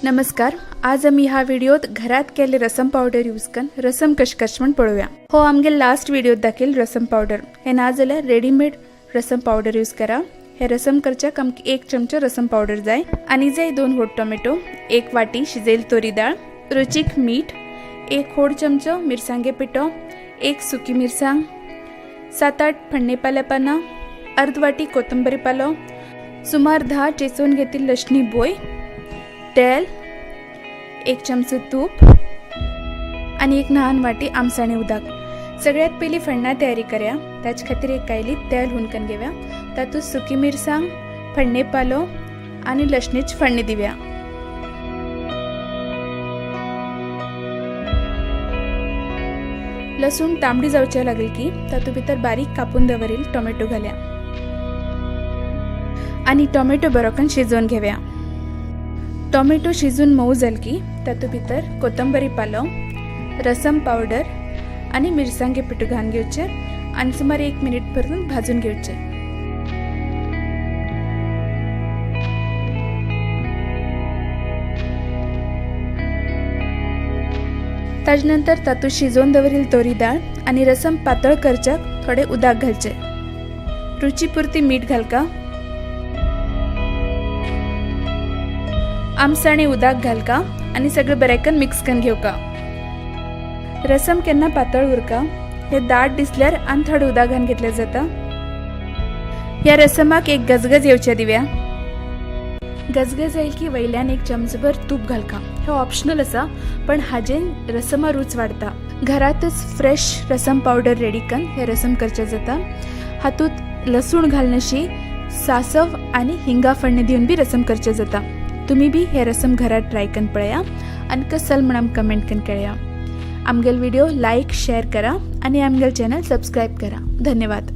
नमस्कार, आज आमी ह्या व्हिडिओत घरात केल्ले रसम पावडर यूज करून रसम कशें करचें म्हण पळोवया. हो आमगे लास्ट व्हिडिओत दाखयल रसम पावडर. हे ना जाल्यार रेडीमेड रसम पावडर यूज करा. हे रसम करच्याक आमकां 1 चमचो रसम पावडर जाय आनी जाय 2 व्हड टोमॅटो, 1 वाटी शिजयल्ली तोरी दाळ, रुचीक मीठ, 1 व्हड चमचो मिरसांगे पिठो, 1 सुकी मिरसांग, 7-8 फण्णे पाल्या पानां, अर्द वाटी कोथंबरी पालो, सुमार 10 चेचून घेतिल्ली लसणी बोय, तेल, 1 चमचो तूप आनी 1 ल्हान वाटी आमसाणे उदक. सगळ्यात पयलीं फण्णां तयारी करया. ताचे खातीर एक कायली तेल हुनकन घेवया. तातूंत सुकी मिरसांग, फण्णे पालो आनी लसणीची फण्णी दिवया. लसूण तांबडी जावचे लागली की तातूंत भितर बारीक कापून दवरील टोमॅटो घालया आनी टोमॅटो बरोकन शिजोवन घेवया. टोमॅटो शिजून मोव जाल की तातूंत भितर कोथंबरी पालो, रसम पावडर आनी मिरसांगे पिठो घालून घेवचें आनी सुमार 1 मिनीट पर्यंत भाजून घेवचें. ताजे नंतर तातूंत शिजोवन दवरील तोरी दाळ आनी रसम पातळ करच्याक थोडें उदक घालचें. रुची पुरती मीठ घालका. आमसाणे उदक घालका आनी सगळें बरेकन मिक्स करून घेवका. रसम केन्ना पातळ उरका, हे दाट दिसल्यार आनी थोडें उदक घालून घेतल्यार जाता. ह्या रसमाक एक गजगज येवच्या दिव्या. गजगज येयल की वयल्यान 1 चमचभर तूप घालका. हे ऑप्शनल आसा, पण हाजेन रसमा रूच वाडता. घरातच फ्रेश रसम पावडर रेडी करून हे रसम करचें जाता. हातूंत लसूण घालनशी सासव आनी हिंगा फण्णी दिवन बी रसम करचें जाता. तुमी बी हे रसम घरात ट्राय करून पळया आनी कसल म्हण कमेंट करून कळया. आमगेल व्हिडिओ लायक शेअर करा आनी आमगेल चॅनल सबस्क्राईब करा. धन्यवाद.